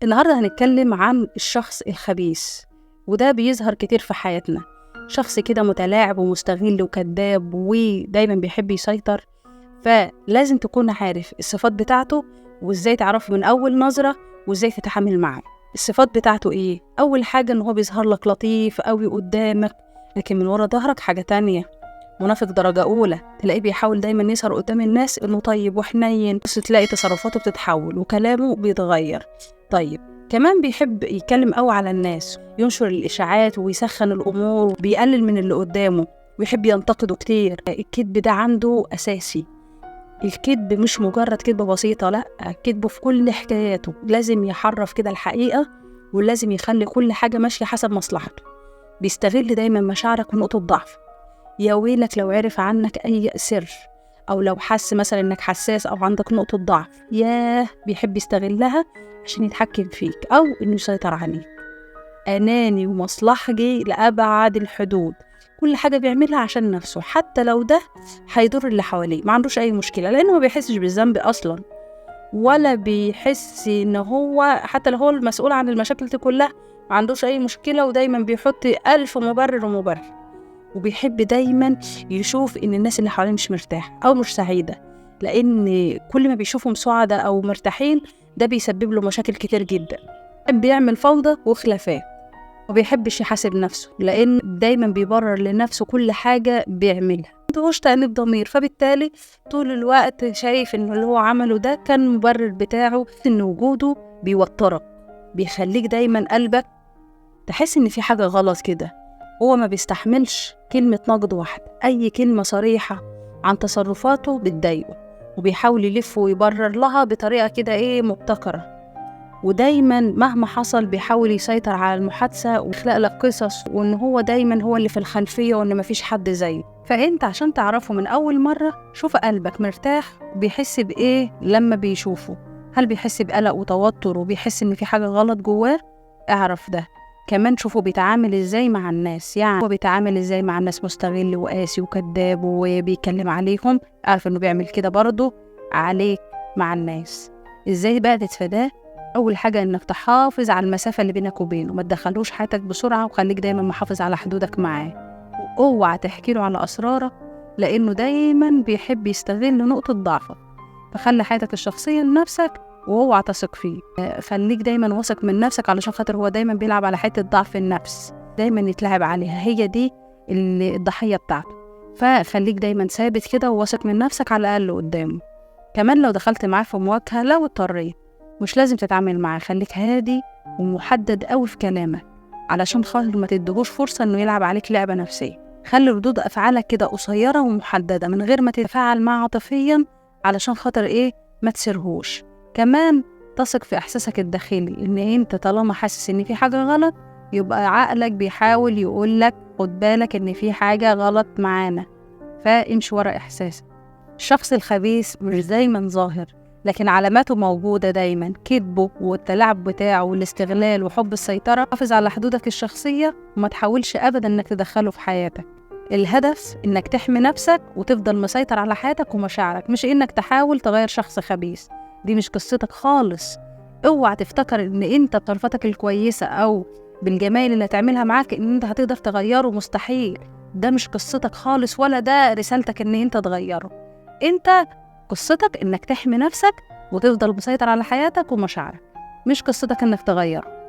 النهاردة هنتكلم عن الشخص الخبيث، وده بيظهر كتير في حياتنا. شخص كده متلاعب ومستغل وكذاب ودايما بيحب يسيطر، فلازم تكون عارف الصفات بتاعته وازاي تعرفه من أول نظرة وازاي تتعامل معاه. الصفات بتاعته ايه؟ أول حاجة إن هو بيظهر لك لطيف قوي قدامك، لكن من ورا ظهرك حاجة تانية. منافق درجة أولى، تلاقيه بيحاول دايما يظهر قدام الناس إنه طيب وحنين، بس تلاقي تصرفاته بتتحول وكلامه بيتغير. طيب كمان بيحب يتكلم قوي على الناس، ينشر الإشاعات ويسخن الأمور، بيقلل من اللي قدامه ويحب ينتقده كتير. الكذب ده عنده أساسي. الكذب مش مجرد كذبة بسيطة، لأ، كذبه في كل حكاياته، لازم يحرف كده الحقيقة ولازم يخلي كل حاجة ماشية حسب مصلحته. بيستغل دايما مشاعرك ونقطة ضعف. يا ويلك لو عرف عنك أي سر، أو لو حس مثلا إنك حساس أو عندك نقطة ضعف، ياه بيحب يستغلها عشان يتحكم فيك أو إنه يسيطر عليك. أناني ومصلحجي لأبعد الحدود، كل حاجة بيعملها عشان نفسه، حتى لو ده هيضر اللي حواليه ما عندوش أي مشكلة، لأنه ما بيحسش بالذنب أصلا، ولا بيحس إن هو حتى لو هو المسؤول عن المشاكل دي كلها ما عندوش أي مشكلة، ودايما بيحط ألف مبرر ومبرر. وبيحب دايما يشوف إن الناس اللي حواليه مش مرتاحة أو مش سعيدة، لأن كل ما بيشوفهم سعداء أو مرتاحين ده بيسبب له مشاكل كتير جدا. بيعمل فوضى وخلافات، وبيحبش يحاسب نفسه، لأن دايما بيبرر لنفسه كل حاجة بيعملها، مبيبقاش تأنيب ضمير، فبالتالي طول الوقت شايف إن اللي هو عمله ده كان مبرر بتاعه. إن وجوده بيوترك، بيخليك دايما قلبك تحس إن في حاجة غلط كده. هو ما بيستحملش كلمة نقد واحدة، أي كلمة صريحة عن تصرفاته بتضايقه، وبيحاول يلف ويبرر لها بطريقة كده إيه مبتكرة. ودايما مهما حصل بيحاول يسيطر على المحادثة ويخلق لك قصص، وإن هو دايما هو اللي في الخلفية وإن مفيش حد زيه. فأنت عشان تعرفه من أول مرة، شوف قلبك مرتاح وبيحس بإيه لما بيشوفه. هل بيحس بقلق وتوتر وبيحس إن في حاجة غلط جواه؟ اعرف ده. كمان شوفوا بيتعامل ازاي مع الناس، يعني هو بيتعامل ازاي مع الناس، مستغل وقاسي وكذاب وبيتكلم عليهم، اعرف انه بيعمل كده برضه عليك مع الناس. ازاي بقى تتفاداه؟ اول حاجة انك تحافظ على المسافة اللي بينك وبينه، ما تدخلوش حياتك بسرعة، وخليك دايما محافظ على حدودك معاه، واوعى تحكي له على اسرارك لانه دايما بيحب يستغل نقطة ضعفك. فخلي حياتك الشخصية لنفسك واوعى تثق فيه. خليك دايما واثق من نفسك، علشان خاطر هو دايما بيلعب على حتة ضعف النفس، دايما يتلعب عليها، هي دي الضحية بتاعته. فخليك دايما ثابت كده وواثق من نفسك على الاقل قدامه. كمان لو دخلت معاه في مواجهة، لو اضطريت مش لازم تتعامل معاه، خليك هادي ومحدد قوي في كلامك، علشان خاطر ما تديهوش فرصة انه يلعب عليك لعبه نفسية. خلي ردود افعالك كده قصيرة ومحددة من غير ما تتفاعل معاه عاطفيا، علشان خاطر ايه ما تسرهوش. كمان تثق في احساسك الداخلي، ان انت طالما حاسس ان في حاجة غلط يبقى عقلك بيحاول يقولك خد بالك ان في حاجة غلط معانا، فامشي ورا احساسك. الشخص الخبيث مش دايما ظاهر، لكن علاماته موجودة دايما، كذبه والتلاعب بتاعه والاستغلال وحب السيطرة. حافظ على حدودك الشخصية وما تحاولش ابدا انك تدخله في حياتك. الهدف انك تحمي نفسك وتفضل مسيطر على حياتك ومشاعرك، مش انك تحاول تغير شخص خبيث، دي مش قصتك خالص. اوعى تفتكر ان انت بطرفتك الكويسة او بالجمال اللي هتعملها معاك ان انت هتقدر تغيره، مستحيل. ده مش قصتك خالص، ولا ده رسالتك ان انت تغيره. انت قصتك انك تحمي نفسك وتفضل مسيطر على حياتك ومشاعرك، مش قصتك انك تغيره.